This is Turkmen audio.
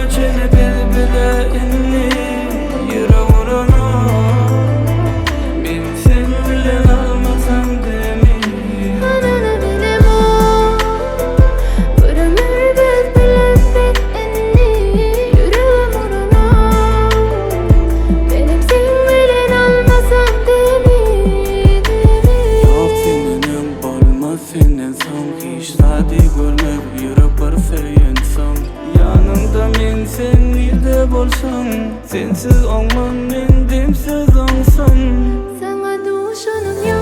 çenli biz bile indi Ýürek uranok Men sen bilen almasam demi. Hanany bilemok Bir ömür biz bile indi Ýüregim uranok Menem seň bilen almasam demi demi. Ýok senden öň bolmaz senden soň Hiç zady görmez ýürek bir söýensoň. Ýanyňda men sen nirde bolsaň Sensiz oňman men demsiz oňsam. Saňa duşanym.